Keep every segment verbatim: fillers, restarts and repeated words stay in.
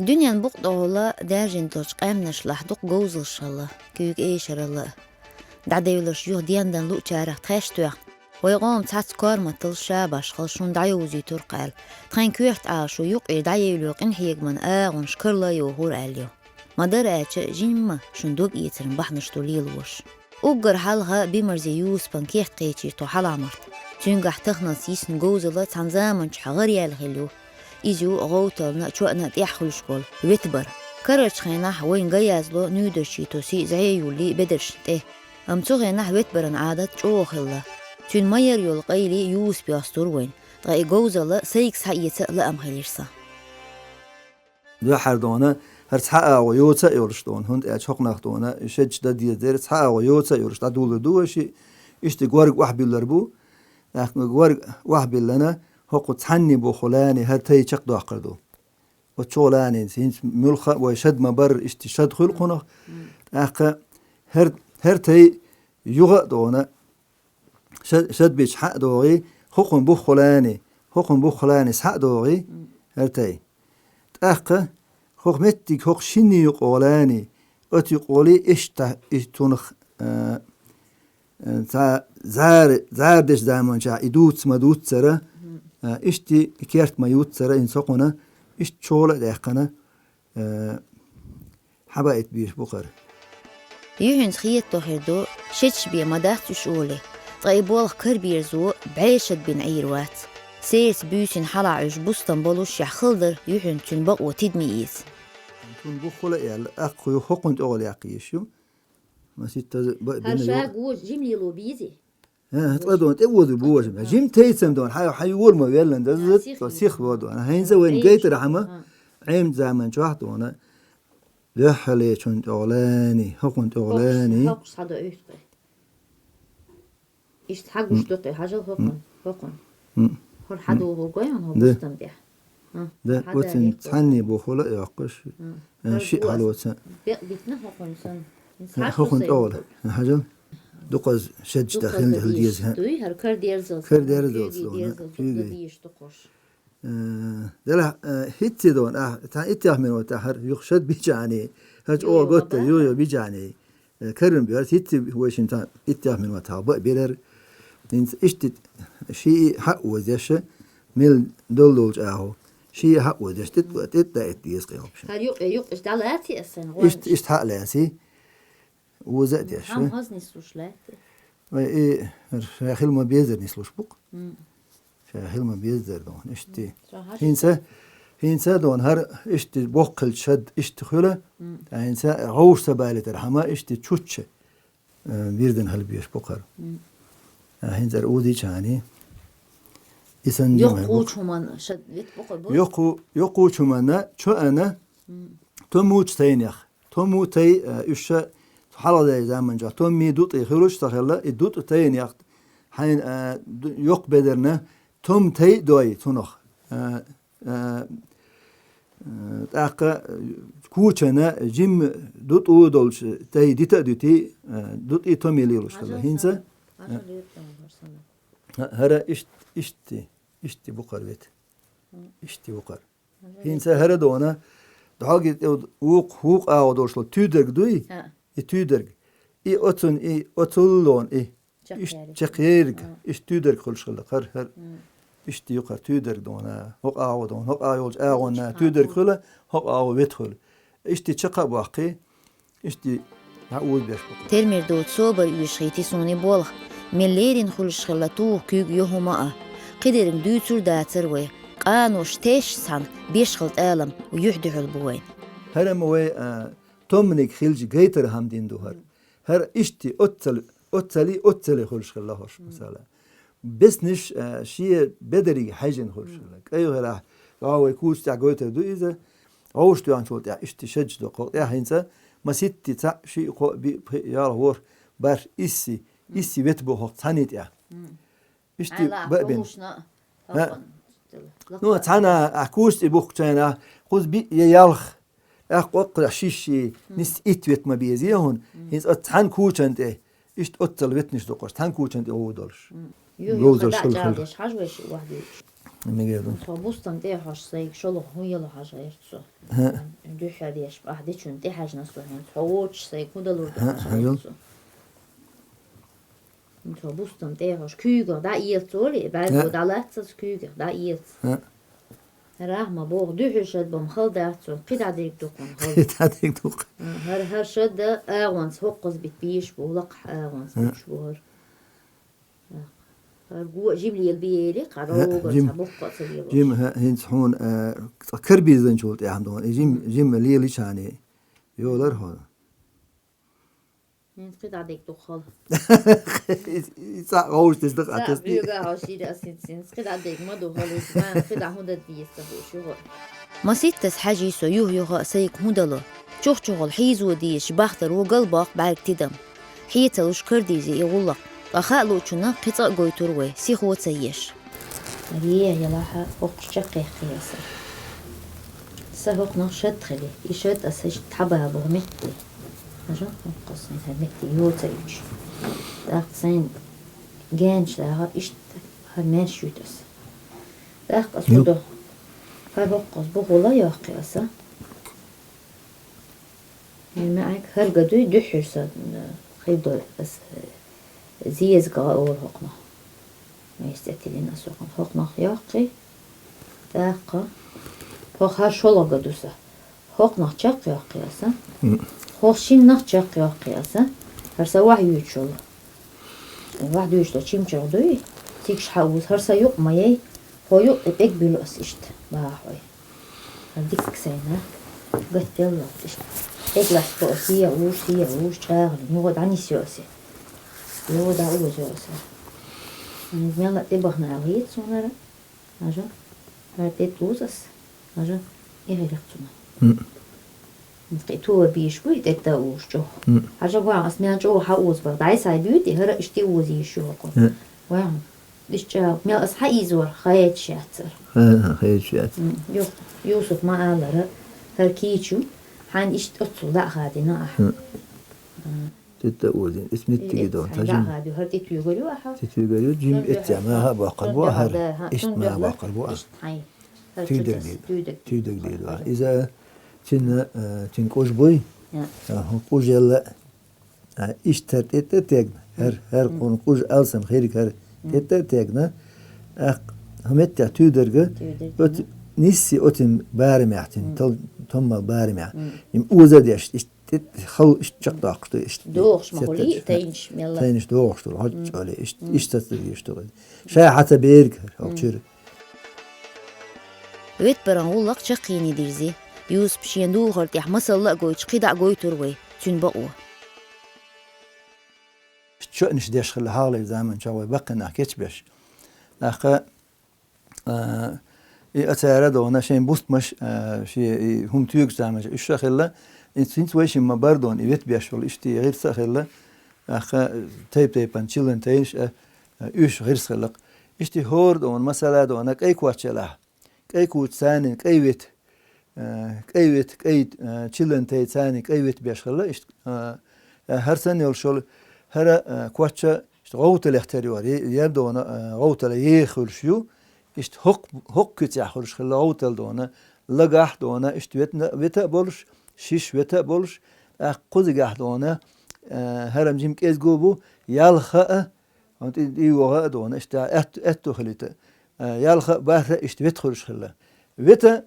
Дуьнен букъ тӀехула даьржина долчу къаьмнашлахь дукха говзалш хилла, куьйга эшаралла а. ДӀадевларш юха дендан луучарах тхаьш тоьхна, вай къоман цхьацца корматаллаш, шабашхаллаш шуна дӀайовзуьйтур-кх аьлла, тхайн коьрта Ӏалашо юккъера дӀаевлла йолу къинхьегаман агӀонаш карла а йохур аьлла ю. Ма-дарра аьлча, жимма шуна дог-эцаран бахьанаш ду лелош. Уггар хьалха Бимарзе Юсупан керт кхечира тхо Хьаламарт. Цуьнгахь таханалц йисна говзалла цхьана заманчохь гӀараяьлла хилла ю. Иза ю гӀовтална а, чоъна а тӀехь хуьлуш волу ветбар. Карарчу хенахь вайна ган язло нуьйдарчий тосий зӀе юллий бедаршна тӀе. Амма цу хенахь ветбаран Ӏадат чӀогӀа хилла. Цуьнан ма-ярра йолу къайле Юсуп йостура вайна, ткъа и говзалла сайга схьаэца а лаам хилира сан. Дуьххьара дуьйна, хӀара цхьа агӀо йоца а йолуш дуьйна, хӀунда аьлча хӀокхунах дуьйна, и шедаш дан деза дера, цхьа агӀо йоца а йолуш дӀадуллур ду вай шиъ, иштта горга охьабиллар бу. ТӀаккха горга охьабиллина, хӀокху цхьанний бухху лани хӀара тай чекхдоккхур ду. Оцу чу лани хӀинца муьлхха а вай шад ма-барра, иштта шад хуьлу кхунах. ТӀаккха хӀара, хӀара тай юха а дуьйна, Шад, шад бича хьа а догӀий, хӀокхунна бухху лани, хӀокхунна бухху лани схьа а догӀий, хӀара тай. ТӀаккха хӀокху меттиг, хӀокху шинна юкъа гӀо лани, оцу юкъа гӀолий иштта, и цунах, а, а, цхьа зӀара, зӀара деш заманчохь и дувц ма-дуццара, а, иштта и керт ма-юццара, хӀинца хӀокхунна, иштта чола а даьккхина, а, хьабаийта безаш бу хӀара. Юьхьанца хетадо хир ду, шедаш бен ма дац уьш олий, ткъа и болх караберзо бӀе шад бина Ӏийр вац. Серца буьйсина хьалха Ӏуьжу бустам болушшехь хала дара юьхьанца цуьнан бакъо тидаме эца. Цунна буххула а аьлла, аккха ю хӀокхунна тӀехула яккха езаш ю. Маситтаза бан ХӀара бина ша йо. Гожа жимлело бийзи? ХӀа, хӀа, цкъа дона, тӀе озур бу важа. Жим тайцам дона, хьай, хьай вор ма веллан, даза сих, сих во дона. ХӀинца вайн гайтара хьама, Ӏемда заман чохь дона. Дуьххьалечун тӀехула лани, хӀокхун тӀехула лани. Хоккхуш схьадо уьйхкъе. Иштта хьагуш доккхе, хьажал хӀокхун, хӀокхун. ХӀор хьадогӀур гой хьуна хӀо бустам тӀехь. Да, оцин цхьанний бухула а йоккхуш. Шиъ хьалоца. Бекъ дитна хӀокхун сан. ХӀокхун тӀехула. Хьажал. Дукхаз шедча да хила, хила деза. Дуй, хӀара кар дерзал. Кар дерзал, куьйги дона, дерзал, куьйги. Дукха дийш дукхуш. Э, делахь, э, хӀитти дона, а, цхьа иттех минута хӀара юха шад бичани. ХӀара чӀогӀа готта, ю, ю, бичани. Э, карран бер, хӀитти вайшин цхьа иттех минута хьалха бан а бирар. ХӀинца иштта шиъ хьа а озеш, мел долу долчу агӀо. Шиъ хьа а озеш, тӀит, тӀит даийта деза кхин хӀокхуш. ХӀара юкъе, юкъе, иштта дӀалаьций аса сайн гӀоьнча? Иштта, иштта хьа а лаьций. Оза а деш. Хьан хаза нислуш лаьтта? Вай и, ша хила ма безар нислуш бу-кх. Ша хила ма безар дона, иштта. ХӀинца, хӀинца дона, хӀара иштта боккхалча шад иштта хуьла, ткъа хӀинца гӀовш ца балийтар хьама иштта чучча, э, бирдан хила беш бу-кх хӀара. ТӀаккха хӀинца хӀара узичани. И санна йоккхучу хӀуманна шад вет бу-кх бу? Йоккху-, йоккхучу хӀуманна, чоана, томучу тайнех. Тому тай, э, уьш ша хьалхадаьллачу заманчохь томми дутӀи хуьлуш ца хилла, и дутӀа тайнех хьайна, э, ду-, йоккха бедарна, том тай а дой цунах. Э, э, э, тӀаккха, э, кучана жим дутӀу долчу тай дита а дуьтий, э, дутӀи томи лелуш хилла. ХӀинца, э, хӀара ишт-, ишти, ишти бу-кх хӀара вет. Ишти бу-кх хӀара. ХӀинца хӀара дона, дӀогиз тӀе вукх, вукх агӀо долуш долу туьйдарг дуй? И туьйдарг. И оцун, и оцул дона, и. Ишт чекхъериг, ишт туьйдарг хуьлуш хилла, хӀара, хӀара. Ишт ю-кх хӀара туьйдарг дона, хӀокху агӀо дона, хӀокху агӀо йолчу агӀонна туьйдарг хуьла, хӀокху агӀо вет хуьла. Ишти чекх а боккхий, Иштта дӀа озабеш бу-кх. Термир доцу собар оьшуш хийти суна и болх. Мел леррина хуьлуш хилла туха куьйга йо хӀума а. Кхидерг дуьйцур дацара вай. Къанош тешаш цхьаьна беш хилла тӀалам юьхь дуьхьал бу вайн. ХӀара ма вай, а, томниг хилча гайтар хӀама дина ду хӀара. ХӀара иштта оццал, оццали, оццали хуьлуш хилла хӀорш, масала. Бесниш, а, шен бедариг хьаьжжина хуьлуш хилла. КӀай хӀара, а, вай куча тӀехь гойтар ду иза. ГӀовш тоьхначул тӀехь иштта шедча до кхо тӀехь хӀинца, маситти цхьаъ, шиъ, кхоъ, биъ, пхиъ, ялх, ворхӀ, бархӀ, исси, исси вет бу хӀокху цхьанний тӀехь. Иштта баъ бен. Ну, цхьана ахь куча тӀе бухкучайна, кхуза биъ я ялх, ахь кхоккхуш шишши, нис итт вет ма безе хьуна, хӀинца оцу цхьана кучан тӀе, иштта оццал ветнаш ду кхуш, цхьана кучан тӀе гӀур долуш. Говзалш хила хила. Мегер ду. Цо бустам тӀе хьожаш сайга шолгӀа хӀун яла хьажа гӀерт цо. ХӀаъ. Дуьххьал деш, ахь дечун тӀе хьажна со хьона. Цо вочаш сайга хӀун далур ду хьажа гӀерт цо. Цо бустам тӀе хьожаш, куьйгах дӀаэца оли, бӀарго дӀалаьццалц куьйгах дӀаэца. ХӀаъ. Рахма боху, дуьхьал шад бам хала дац цо, кхидӀа дерг дукха хала. КхидӀа дерг дукха. ХӀара, хӀара шад агӀонца хӀоккхуза бит бийш бу, лакхахь агӀонца бийш бу хӀара. ХӀара го жим лела биели, кхара рогар жим, цхьа боккха а ца лелош. Жим, хӀа, хӀинца хьуна, а, цкъа карбийзанчул тӀехьа дона, и жим, жим лелича хьуна йолар хьуна. ХӀинца кхидӀа дерг дукха хала. И, и цхьа гӀовш деза дакъа. Цхьа тас ди. Буьйга гӀовш йири ас хӀинца, хӀинца кхидӀа дерг ма ду хала, ма кхидӀа хӀун дан деза ца хууш юха. Маситтаза хьажий со юха-юха а сайга хӀун дало. Чухчухула хьийзо дезаш бахтар ву галбоккху бӀаьрг тидам. Хьецалуш кардийзи и гӀуллакх, ткъа хаа луучунна кхин цкъа а гойтур вай, сихо ца еш. Рея ялахьа хӀокхуш чаккхехкхий аса. Са хӀокхунах шад хили, и шад аса иштта тхьабаха боху метте. Ажа, хӀокху сайн хӀара метте йоца ича. ТӀаккха сайн генаш даха иштта хӀара меш юьту аса. ТӀаккха аса хӀу до. ХӀара хӀокхуз бухула йоккхий аса. Э, маьӀиг хӀара гадуй дуьххьара сан, э, хир дой ас, э, зеза гӀа олу хӀокхунах. Вайс цӀе тиллина ас хӀокхунах. ХӀокхунах йоккхий. ТӀаккха. ХӀокху хӀара шолгӀа гаду сан. ХӀокхунах чекх йоккхий аса. ХӀокху шиннах чекх йоккхий аса. ХӀара сан вахь юьйцуш йолу. Вахь дуьйцуш долу чимчух дуй, цигаш хьауза, хӀара сан юкъ ма яй, хьо юкъ и пӀег буьлу ас иштта, бахьа хьой. ХӀара дикка сайна, гатделла иштта. ПӀег латтабо ас, сия уж, сия уж, чӀагӀлин, юха дӀанисйо ас. Юха дӀаузайо ас. Мелла а тӀебахна алгӀийца хӀунара. Ажа, хӀара тӀе тӀузас. Ажа, и хӀирах цунах. М. Кхин тоба бийш буй, тӀе тӀа уж чӀогӀа. М. Ажа, ван, ас мел чӀогӀа хьауза бара. Дай сай буьйти, хӀара иштта уза йиш ю хӀокху. М. Ван, иш чӀа, мел ас хьаийзор, хайта шаьццара. Ха, ха, хайта шаьццара. М, ю-, Юсуп ма алара, хӀара кийчу, хьан иштта оццул дӀа а хадийна ахь. М. М. ТӀе тӀа узин, ис меттиге дон, тажин. ХӀара тӀе туьйгар ю ахьа? ТӀе туьйгар ю, жим эцця, маха боккхар бу ахьар. Иштта маха боккхар бу ахьар. Туьйдерг де. Туьйдерг де ду ахьа. Иза цуьнан, э, цуьнан кӀуж буй? Я. Аха, кӀуж елла. А, иштта хӀара тӀе тӀа тегна. ХӀара, хӀара кхунна кӀуж алсам хирг хӀара тӀе тӀа тегна. Ах, хӀа меттехь туьйдерга. Оцу нисси оцин барамехь, цин тол-, томмал барамехь. Им уза деш, иштта тӀе-, хала иштта чекхдоккхуш ду, иштта. ДогӀуш ма хуьлий, тайнаш мелла. Тайнаш догӀуш ду, хьо чӀоле, иштта, иштта сацалур еш ду. Ша хьаца берг, хьо чуьра. Ветбаран гӀуллакх чаккхене дирзи. Юсуп шен духар тӀехь масалла а гойтуш, кхидӀа а гойтур вай, цуьнан бакъо. Чоьнаш деш хилла хьалхале заманчохь вай баккхий нах кечбеш. ТӀаккха А, и а цара дона шайн бустмаш, а, шен и хӀума туьйгуш заманча уьш а хилла, и цуьнца вай шимма бар дона, и ветбеш волу, иштта и гӀирса а хилла, ахха тайп-тайпана чиллан тайнаш а, а, уьш гӀирс хилла. Иштта хӀора дона, масала дона, кӀай коччалахь, кӀай куча царнин кӀай вет, а, кӀай вет, кӀай, а, чиллан тай царнин кӀай вет беш хилла, иштта, а, а, хӀара санна йолуш йолу, хӀара, а, кочча, иштта гӀовталех тера йора, е-, ер дона, а, гӀовтала еха хуьлуш ю, иштта хӀокху, хӀокху куьцехь хуьлуш хилла гӀовтал дона, лагахь дона, иштта ветна, вета а болуш, шиш вета а болуш, тӀаккха кхузигахь дона, а, хӀара жима кӀезго бу, ялха а, хӀунда и, и вогӀа а дона, иштта аьтту, аьтту хилийта, а, ялха а, бархӀа а иштта вета хуьлуш хилла. Вета,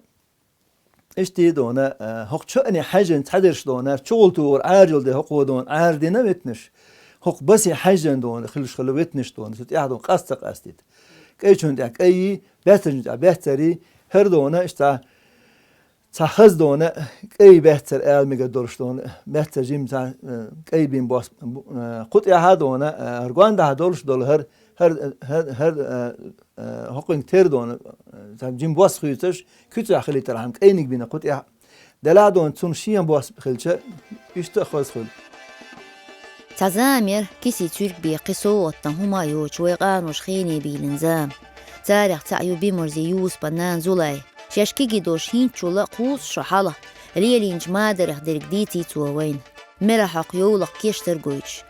Иштта дона, а, хӀокху чоьне хьаьжжина цхьадерш дона, чугӀултухура Ӏаьржалде хӀокхо дона, Ӏаьрждина ветнаш. ХӀокху басе хьаьжжина дона, хилуш хилла ветнаш дона, цу тӀехь дона къаста ца къастийта. КӀайчунна тӀехь кӀайи, баьццарчунна тӀехь баьццари, хӀара дона, иштта цхьа хаза дона, кӀай баьццар ала мегар долуш дона, баьццар жима цхьа, а, кӀай бин бос, бу-, а, кху тӀехьа дона, а, хӀара гондахьа долуш долу хӀара, хӀара, хӀара, хӀара, а, Э, хӀокхуьнга тера дона, э, цхьа жима бос хуьйцуш, куьцехь хилийтархьама кӀайниг бина кху тӀехь. Делахь а дона цунна шен бос хилча, иштта а хаза хуьлу. Цхьа замер кисий цуьрг бен кхин совгӀатдан хӀума а йоцуш вай къаноша хене бийлина зама. Царех цхьаъ ю Бимурзин Юсупан нана Зулай. Шаьш кегий долуш хӀинцачул а кхузткъа шо хьалха лелийначу мадарех дерг дийций цо вайна. Мера хьокху йовлакх кештар гойтуш.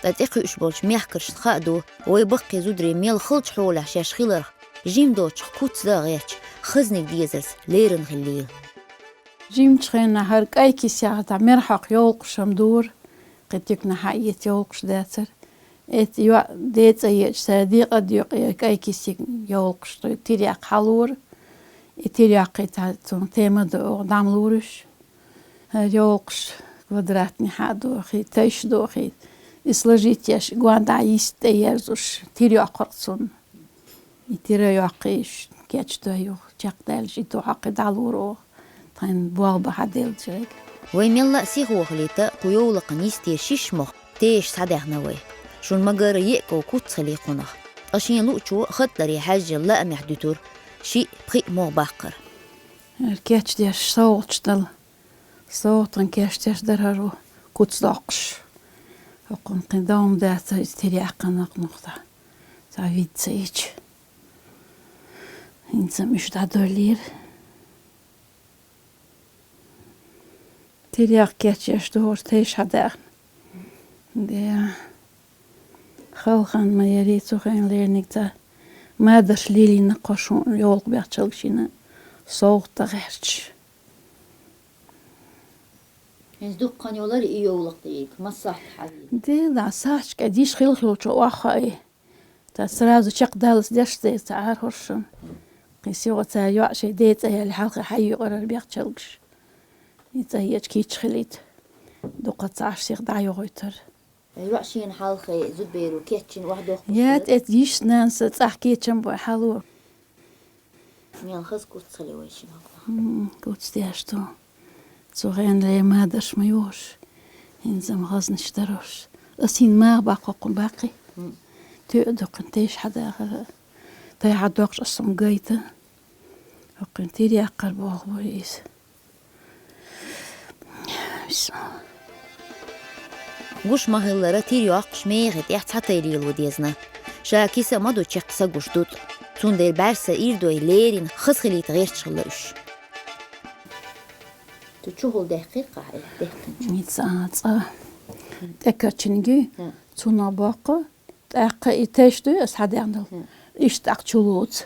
Ткъа тӀекхуьуш болчу мехкаршна хаа ду, вай баккхий зударий мел халчу хьолехь шаьш хиларх, Жим доцуш куц дан а гӀерташ, хазаниг дезарца лерина хилла лела. Жимчу хенахь хӀара кӀай киса яхьа мерхьокху йовлакхаш-м дора, кхин туьканахь хьаэца йовлакхаш дацара. Эцу йоӀ ден цӀа еъча, цара декъа а доькъу, кӀай кисиг йовлакхаш тӀе тира яккха хьалора. И тира яккхийта цунна тема ду оха дӀамалора уьш. ХӀара йовлакхаш квадратный хьа а дохий, тайш а дохий, и сложить еш, гондӀа йист тӀе ерзуш, тира йоккхура цунна. И тира йоккхий, уьш кечдой юха, чекхдаьлча, и тохьакхий дӀалора оха, тхайн болх бан хьаделлачаьрга. Вай мелла а сихо хилийта, кху йовлакхан йистера шишша мох тешаш схьадаьхна вай. Шуна ма-гарра, еа ков куц хилий кхунах. Ткъа шен луучо хатӀаре хьаьжжина лаамехь дуьтура шиъ-пхиъ мох баккхар. ХӀара кечдеш совгӀаташ дала. СовгӀатан кечдеш дара хӀара куц доккхуш. ХӀокхунна кхин дом дацара иза тира яккхина кхунах, цхьа вид ца йича. ХӀинца-м уьш дӀадоьллийра. Тира яккха кечъеш дохуш тайша хьадаьхна. Де, хала хан ма ярий цу хенахь лериниг, цхьа мадарш лелийна кхо шун йовлакх бехчалгаш йина, совгӀат дан гӀерташ. ХӀинца дуккха хан йолара и йовлакх дийриг, массахь хьавийна. Дела, сахьташка диш хила-хиллачу охьахаий. Ткъа сразу чекхдаллалц деш деза цхьа арахьаршна. Кхин сихо цара йоӀ шайн ден цӀа яьлла хьалхе хьайоькъура бехчалгаш. И цӀа еъча кийча хилийта. Дукха ца Ӏаш сиха дӀайохуьйтура. ЙоӀ шена хьалхе зудаберо кечйина охьадохуш. Я, тӀе йиш нанас цӀахь кечам бой хьало. Мел хаза куц хилий вай шина хӀокхунах. М, куц деш ду. Цу хенахь мадарш ма йохуш, хӀинца-м хазнаш дарош. Ас хӀинца маха баккха хӀокхунна баккхий. М. Тоьа дуккхана тайша хьадахара. Тайша хьадоккхуш ас-м гайта. ХӀокхунна тира яккхар болх бу иза. Гуш ма-хиллара, тира йоккхуш мехе тӀехь цхьа тай лело дезна. Ша киса а ма ду, чекх са гуш ду-кх. Цундела бӀаьрса ирдой лерина хаза хилийта гӀерташ хилла уьш. Цу чухула даьккхий-кх ахь, э, даьккхинчу? Ница, а, цкъа. ТӀекарчиниг, хм, цунах боккху, тӀаккха и тайш дуй ас хьадаьхна дала. Хм. Иштта тӀаккха чу лоцу.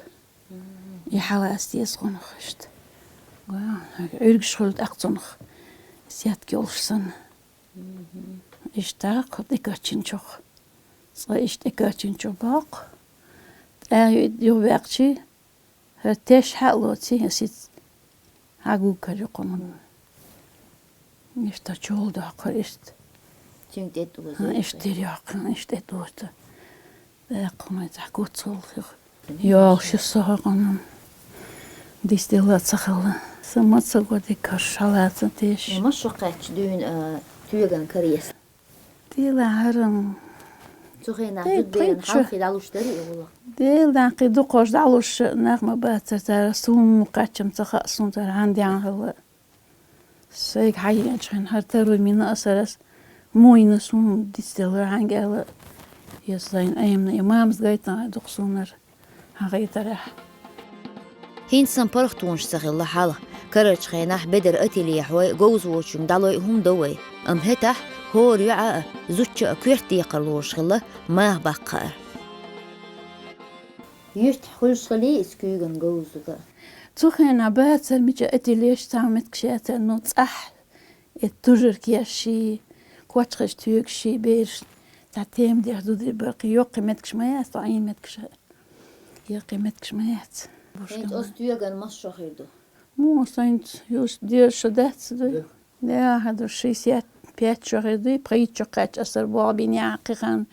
И хьалаца деза кхунах иштта. Ва, Ӏуьргаш хуьлу тӀаккха цунах, сетка йолуш санна. Мгм. Иштта кху тӀекарчинчух. Цкъа иштта тӀекарчинчух боккху. ТӀаьхьа юха баьккхичи, хӀара теш хьа а лоций, хӀара сица хьагуггар юкъа мана. Иштта чул доккхура иштта. Цуьнга тӀе тӀоза. Ха, иштта тӀе йоккху, ха, иштта тӀе тӀоза. Баьккху май цхьа куц хилла хих. Йолуш ю со хӀокхунна. Дисделла ца хилла. Сан ма ца го дика карш хьалаца теш. Э, ма шо кхаьчча дуьйна, а, тоьган караес. Дела хӀара-м. Цу хенахь, эй, зудберан пхийтта хьалхе дӀалуш дарий и гӀуллакх? Дела, кхин дукхаш дӀалуш нах ма бацара цара, суна кхаччам ца хаьа, суна цара хьан дехьа хилла. Сайга хьаеанчу хенахь хӀара таро мина асарас, муйна суна дицделла хьаьнга аьлла, я сайн айамна, я мамас гайтан дукха сунара. ХьагӀийтарехь. ХӀинца сан паргӀатонаш ца хилла хьалха. Карарчу хенахь бедар ательехь вай, говза вочуьнга дӀалой хӀума до вай. Амма хӀетахь хӀора йоӀа а, зудча а коьрта декхар лоруш хилла, маха баккха хаар. Юьртахь хуьлуш хилий иза куьйган говза зуда? Цу хенахь бацара мича ательеш цхьа меттигаш яцара, ну, цӀахь, э, тужар кешший, кочхаш туьйгашший бераш, цхьа тема деш зуда бара, кхин йоккхий меттигаш ма яц, ткъа Ӏийна меттигаш а. Йоккхий меттигаш ма яц. ХӀинца оцу тоьган масса шо хир ду? Муха сайнца юс деза шо дац дуй? Да, хьан ду шестьдесят пять шо хир дуй, пхийтта шо кхаьчча асар болх бина яхьа кхин хан.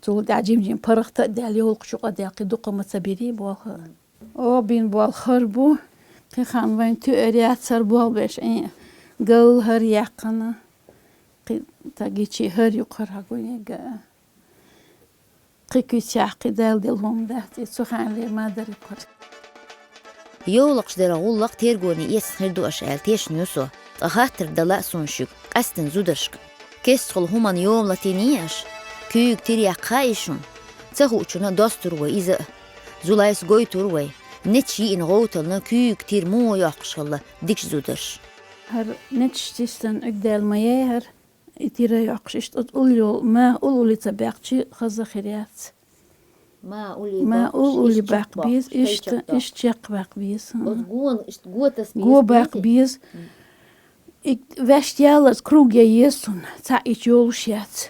Цул тӀаьхьа жим-жим паргӀата а даьлла, йовлакхаш юкъа а даьлла, кхин дукха ма ца бирий болх. О, бин болх хӀара бу, кхин хан вайн тоьар яцара болх беш, э, галла хӀара яьккхина. Кхин тагичи хӀара юкъара хьагуьнега. Кхин куьйцехь кхин Дала делла хӀума дац, и цу хенахь ма дарра кхуьра. Йовлакхаш дара гӀуллакх тергоне эцна хир ду аша аьлла тешна ю со, ткъа хаттар дала а суна шуьга, къаьсттина зударшка. Кестахула хӀуманна йома латийний аша? Куьйга тира яккха хаьий шуна? Ца хуучунна достур вай иза а. Зулайс гойтур вай, неташ йиъна гӀовтална куьйга тира муха йоккхуш хилла дикачу зударша. ХӀара неташ систан уьгдаьлла ма яй хӀара. И тира йоккхуш, иштта оцу уллул, ма уллули ца баьккхичи, хаза хир яц. Ма ули ма бакъ, ул ули ишт бакъ чакх бакъ, беза, ишт ишт чакх бакъ. Чакх бакъ беза. Оз гон, ишт го тас беза. Го бакъ беза. И вешт ялларца круг я еза цунна, цхьа ича йолуш яц.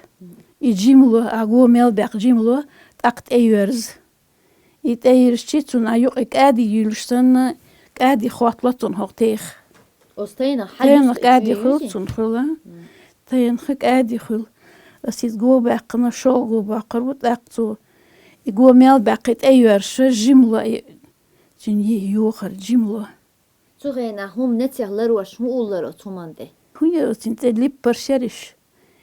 И жимло, а го мел бакъ жимло, тӀаккха тӀеверза. И тӀеерзачи цунна а юкъе кӀади юьллуш санна, кӀади хоттало цунна хӀокху тайпа. Оцу тайнах хьан Тайнах юьсу кӀади чуьйра хуьлу юьсу? Цунна хуьлу. Тайнах кӀади хуьлу. Ас иза го баьккхина, шолгӀа го боккхур бу, тӀаккха цо и го мел баьккхи тӀеверза, жимло и цуьнан йи йохар жимло. Цу хенахь хӀума нецех ларош хӀун уллара оцу хӀуманна тӀе? ХӀун яра оцу цӀе липпарш яриш?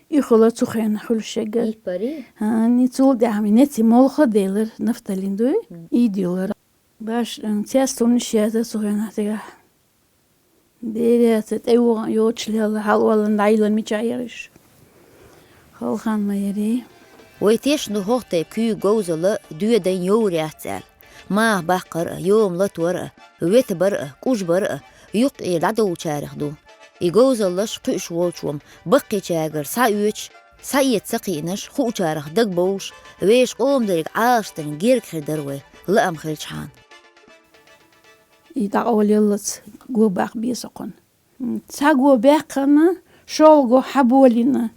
И хуьлу цу хенахь хуьлу шегга. Липпарий? ХӀан, цул тӀаьхьа неце молха делара, нафталин дуй? Мм. Идилара. Баш, м, цец хӀуманаш яза цу хенахь цигахь. Дера яца тӀе вогӀан йоцуш лелла, хьалаваллан дӀайиллан мичахь яриш. Халхан ма ярий. Вай тешна ду хӀокху тайпа куьйга говзалла доьдан йовр яц аьлла. Маха баккхар а, йома латор а, вета бар а, кӀуж бар а, юккъера дӀадовлучарех ду. И говзаллаш кхуьуш волчо-м баккхийчаьргара схьаоьцуш, схьаэца ца кхиънаш, хуучарах дагабовлуш, вешан къоман дерриг Ӏалашдарна герга хир дара вай, лаам хилчхьана. И дӀакъовлаяллац го баккха беза хӀокхунна. Цхьа го баьккхина, шолгӀа го хьаболийна.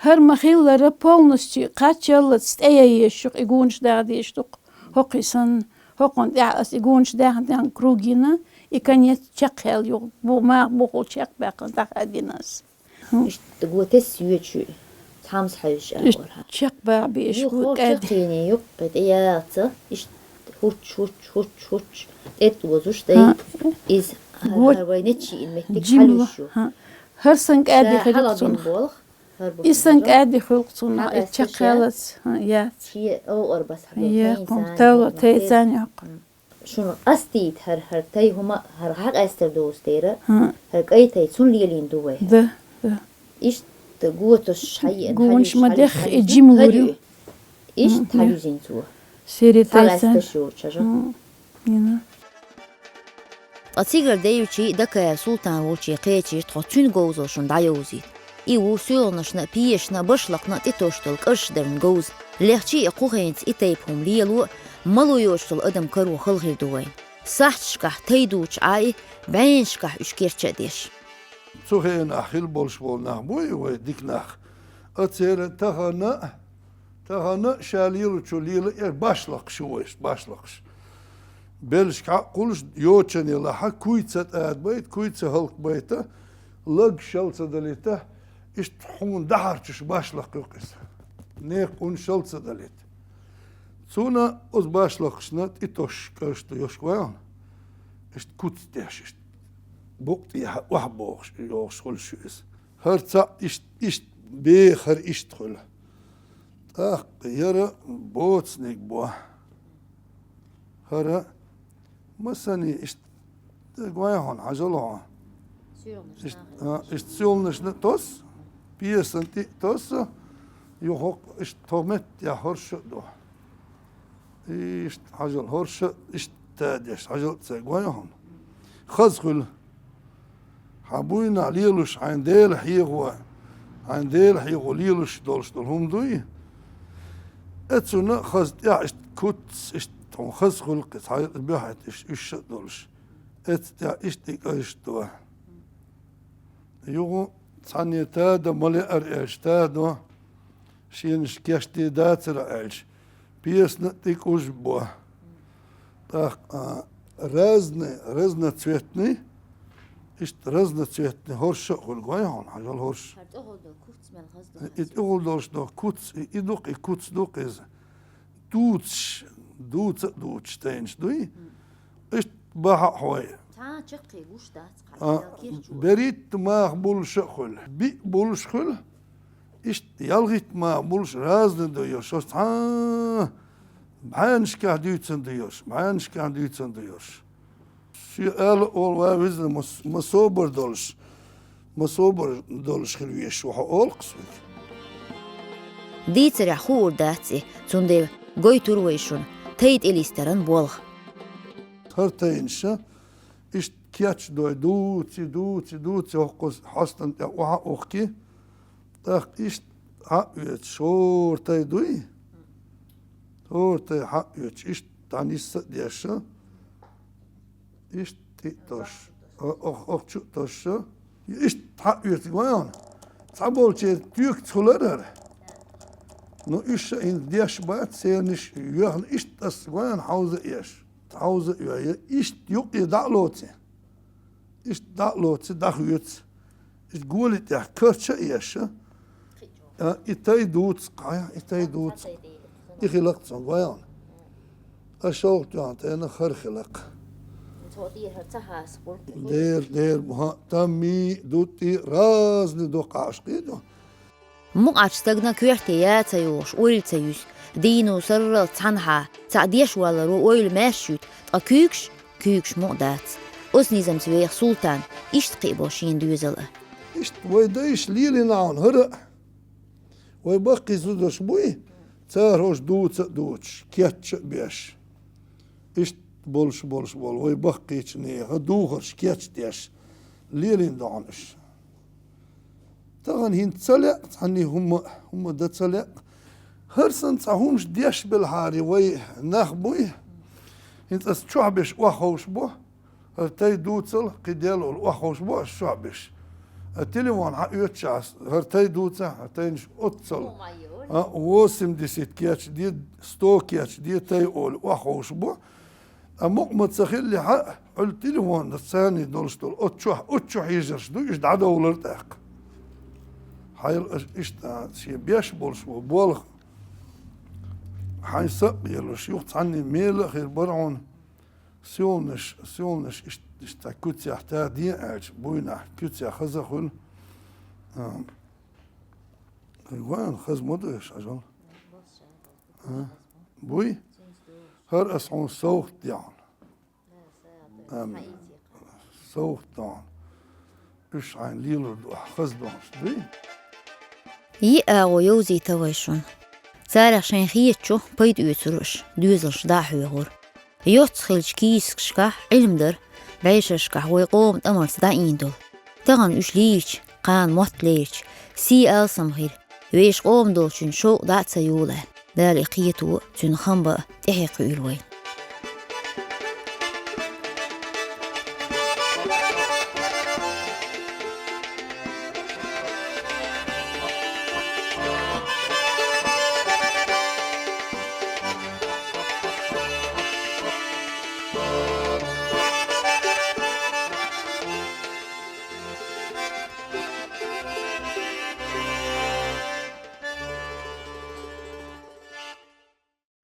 ХӀара ма-хиллара, полностью кхаччаллац тӀеяйеш ю-кх и гонаш даха дезаш ду-кх хӀокхуьй санна. ХӀокхунна тӀехь ас и гонаш дахна, дахна круг йина, и конец чекхъяьлла ю-кх, бу-, маха бухахула чекхбаьккхина, дӀахадийна ас. Иштта го тесса йоьдуш ю, цхьамма хьаьвзаш агӀор хьан. Чекхбаха беш бу кӀаьди. Чекхъяьлла юккъе тӀеяьлла ца, иштта хӀуч, хӀуч, хӀуч, хӀуч, тӀе тӀозуш дай. ХӀан. Иза хӀара, хӀара вай неччи ин меттиг жимло хьалуьйш ю. ХӀан. ХӀара санна кӀаьди хир ю-кх цунах. Иза санна кӀаьди хуьлу-кх цунах, иза чекхъяьллац. ХӀан, яц. Шен оьгӀар бас хьабо, я, тайна хӀума, царна тала, тайна царна йоккху. Шуна къастийта хӀара, хӀара тай хӀума, хӀара хьакъаьстар доцу дера, хӀара кӀай тай, цунна лелийна ду вай. Да, да. Иштта готаш хьайеана, гонаш ма дехха, и жимлур ю. Иштта хьаюзийна цо. Сири тай сан. Хьакъаьсташ йоцуш хьажа. Ткъа цигара девлчий, Дакаев Султан волчий кхечийра тхо цуьнан говзалла шуна дӀайовзийта. И ву соьлгӀанашна а, пешашна а, башлакхна а тӀетосуш долу кӀажаш дарна говза. Лехчий а кху хенца и тайпа хӀума лело а, мало йоцуш долу адам каро хала хир ду вайна. Сахьташкахь тай дучу Ӏа и, бӀеннашкахь уьш керча а деш. Цу хенахь хилла болуш болу нах буй вай дика нах. Ацеран тахана а, тахана а ша лелочо лела а башлакхаш ю вайша, башлакхаш. Беллашка хьакъ кхуллуш йочане лахьа, куй ца тӀадабайта, куй ца хӀаллакбайта, лаг шал ца далийта, иштта хьуна дахьарчуш башлакх ю-кх иза. Некъа ун шал ца далийта. Цунна оцу башлакхашна тӀетосуш кӀажаш ду йош вайна. Иштта куц деш, иштта букъ тӀехьа охьабохуш, йохуш хуьлуш ю иза. ХӀара цхьаъ иштта, иштта беха, хӀара иштта хуьлу. ТӀаккха яра боцаниг бо. ХӀара масане иштта гой хьуна, хьажал хьо. Иштта, а, иштта соьлгӀанашна тосса, песан тӀе а тосса, юха хӀокху иштта тхо меттехь хӀорш а ду. Иштта хьажал хӀорш а, иштта деш, хьажал ца гой хьуна. Хаза хуьлу. Хьан буйнахь лелош, хьайн Дела хьехо, хьайн Дела хьехо лелош долуш долу хӀума дуй? Эцунна а хаза тӀехь иштта куц, иштта тхуна хаза хуьлу-кх иза, хьан юкъа буьхьа иштта уьш а долуш. Эца тӀехь иштта и кӀажаш до. Юха цхьанне тадо ма леара аьлча, тадо, шенаш кешде дацара аьлча, песана а тӀе кӀуж бо. ТӀаккха, а, разный, разноцветный, иштта разноцветный хӀорш а хуьлу гой хьуна, хьажал хӀорш. ХӀара тӀехула долу куц мел хаза ду. И тӀехула долуш долу куц, и, и ду-кх, и куц ду-кх иза. Дуцаш, дуца а дуцаш тайнаш дуй? Иштта бахьа а хьой. Цхьа а чаккхе гуш дац, а, кхара керчо. Беритта маха буллуш а хуьлу, биъ буллуш хуьлу. Иштта ялхитта маха буллуш разный ду йош, оцу цхьа а бӀеннашкахь дуьйцун ду йош, бӀеннашкахь дуьйцун ду йош. Шен ала олу ва визна ма с-, ма собар долуш, ма собар долуш хила везаш ву хьо олу-кх соьга. Дийцарехь хуур дац и, цундела гойтур вай шуна тай тӀелистаран болх. ХӀара тайнаша иштта кечдой, дуци, дуци, дуци, хӀокхуз хьостан тӀе охьа а ухки, тӀаккха иштта Ӏа а оьцу шора тай дуй? ХӀора тай хьаоьцуш, иштта дӀанисса а деш, иштта тӀе а тосуш, о-, ох-, охчу а тосуш, иштта хьаоьцуш вайна. Цхьаболчеран тоькаца хулар хӀара. Ну, уьш а хӀинца деш бац, цернаш йоьхна иштта ас вайна хьовза а еш. Хьовза а йоьхна, иштта юккъе дӀа а лоций. Иштта дӀа а лоций, дӀахоьцу. Иштта голи тӀехь карча а еш. А, и тай дувц, кхаь, и тай дувц. И хилакх цунга вайна. А шолгӀа тоьхна тайна хӀара хилакх. Цо тӀера хӀара ца хьаса гӀуллакх. Дера, дера, хӀаъ, таммий, дутти, разный ду кхаш кхийду. Мукъачу стагана коьрте яц а йохуш, ойла ца юьсу. Дийно сарралц цхьанхьа, цхьаъ деш валаро ойла маьрша юьту, ткъа куьйгаш, куьйгаш мукъа дац. Оцу низамца веха Султан, иштта кхиабо шена доьзал а. Иштта вай дайша лелийна хьуна хӀара а. Вай баккхий зударш буй, цара хӀорш дувца а дувцуш, кечча а беш. Иштта болуш, болуш болу вай баккхийчу нехан духарш кечдеш, лелийна ду хьуна уьш. Тахана хӀинца ца лаьа, цхьанний хӀумма, хӀумма дан ца лаьа. ХӀара санна цхьа хӀумаш деш белахьара вай нах буй. ХӀинца ас чохь беш охьаховш бу. ХӀара тай дувцал, кхидӀа олу, охьаховш бу ас чохь беш. А телефон хьаоьцуш ас, хӀара тай дувца, хӀара тайнаш оццал. А, восемьдесят кечде, сто кечде тай олу, охьаховш бу. А мукъа ма ца хиллехь а, Ӏуьллу телефонаш царний долуш долу, оцу чохь, оцу чу хьийзарш ду, уьш дӀадовлар тӀаккха. Хьайла аша иштта шен беш болуш бу болх. Хьайн са а кхоьлуш, юха цхьанний мела а хир бара хьуна. Сийланаш, сийланаш иштта, иштта куьцехь тадийна аьлча, буйнахь куьцехь хаза хуьлу. А, вайн хаза ма ду аша, хьажал. А? Буй? ХӀара ас хьуна совгӀат дехьа. Амин. СовгӀат дехьа. Уьш хьайна лелур ду, ахь хаза дохуш дуй? Йиъ агӀо йовзийта вай шуна. Царах шайн хетачух пайда оьцура уьш, доьзалш дӀа а хьоьхура. Йоццахилчу кийсакашкахь Ӏилма дара, бӀешерашкахь вай къоман тӀамалца дӀаийна долу. Тахана уьш лийча, кхана мотт лерча, сий алсам хир, вешан къоман долчун шовкъ дӀа а ца йолу. Дала и кхето а, цуьнан хам бан а тӀаьхье кхуьийла вай.